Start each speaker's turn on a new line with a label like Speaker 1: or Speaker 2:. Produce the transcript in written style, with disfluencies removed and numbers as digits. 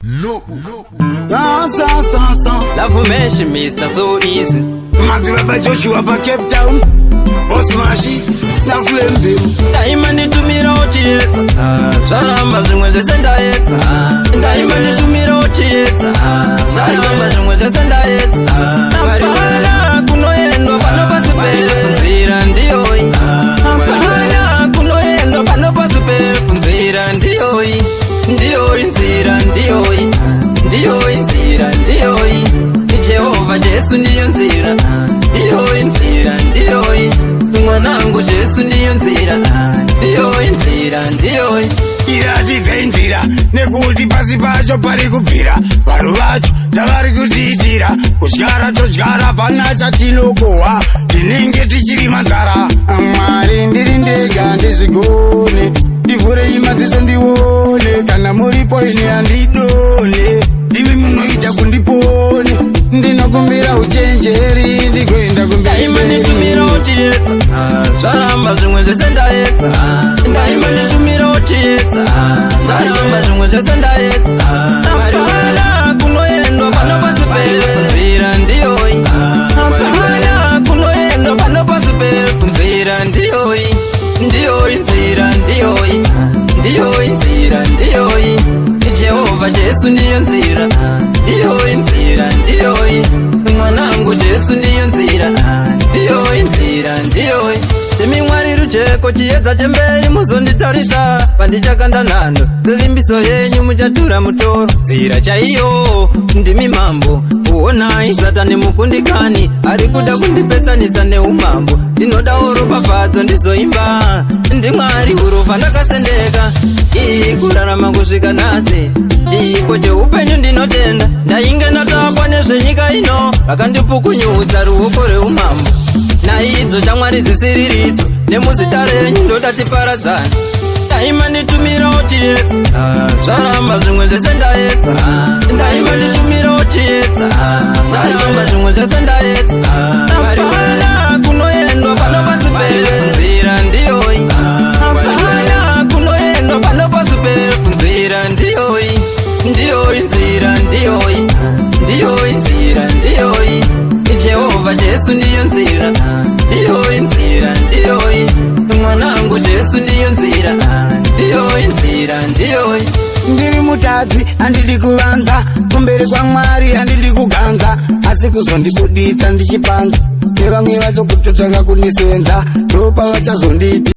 Speaker 1: Sa, sa, sa, sa.
Speaker 2: Love mesh, Mr. So Easy.
Speaker 1: Madzibaba Joshua pa Cape Town. Osmashi naFlembe.
Speaker 2: Ndaima nditumirawo chiedza, zvaramba zvimwe zvese ndaedza. Ndaima nditumirawo chiedza, zvaramba zvimwe zvese ndaedza. Hapana kunoendwa pano pasi pevhu, nzira ndiyoyi. Hapana kunoendwa pano pasi pevhu, nzira ndiyoyi. Ndiyoyi nzira ndiyoyi, ndiyoyi nzira ndiyoyi. Jehovha Jesu ndiyo nzira, ndiyoyi nzira ndiyoyi. Mwanangu Jesu ndiyo nzira, ndiyoyi nzira ndiyoyi.
Speaker 1: Iratidzei nzira, nekuti pasi pacho pari kubvira. Vanhu vacho dzavari kutiitira, kudyara todyara, pana chatinokohwa, tinenge tichiri manzara. Mwari, ndiri ndega ndizvigone, ndivhurei madziso ndione. Kana muripo ini handidone, ndimi munoita kundipone. Ndinokumbira uchenjeri ndigoenda
Speaker 2: Ndaima
Speaker 1: kumberi.
Speaker 2: nditumirawo chiedza, zvaramba zvimwe zvese ndaedza. Ndaima nditumirawo chiedza, zvaramba zvimwe zvese ndaedza. Hapana kunoendwa pano pasi pevhu, nzira ndiyoyi. Hapana kunoendwa pano pasi pevhu, nzira ndiyoyi. Ndiyoyi nzira ndiyoyi, ndiyoyi nzira ndiyoyi. Jehovha Jesu ndiyo nzira, ndiyoyi nzira ndiyoyi. Mwanangu Jesu ndiyo nzira, ndiyoyi nzira ndiyoyi. Imi Mwari rujeko, chiedza chemberi, muzonditarisa pandichakanda nhando. Sevimbiso yenyu muchatura mutoro, nzira chaiyo ndimi Mambo. Uonai Satani mukundikani, ari kuda kundipesanisa neumambo. Ndinodawo ropafadzo ndizoimba, ndiMwari urufa ndakasendeka. Iyi kurarama kusvika nhasi iko cheupenyu ndinotenda. Ndainge ndatapwa nezvenyika ino, vakandipukunyudza ruoko rweumambo. Naidzo shamwari dzisiriridzo, nemuzita renyu ndoda tiparadzana. Ndaima nditumirawo chiedza, zvaramba zvimwe zvese ndaedza. Ndaima nditumirawo chiedza, zvaramba zvimwe zvese ndaedza. Hapana kunoendwa pano pasi pevhu, nzira ndiyoyi. Hapana kunoendwa pano pasi pevhu, nzira ndiyoyi. Ndiyoyi nzira ndiyoyi, ndiyoyi nzira ndiyoyi. Jehovha Jesu ndiyo nzira, ndiyoyi nzira ndiyoyi. Mwanangu Jesu ndiyo nzira, ndiyoyi nzira ndiyoyi.
Speaker 1: Ndiri mutadzi, handidi kuvanza kumberi kwaMwari, handidi kuganza, asi kuzondibuditsa ndichipanza nevamwe vacho kutotanga kundisenza, ndopa vachazonditi.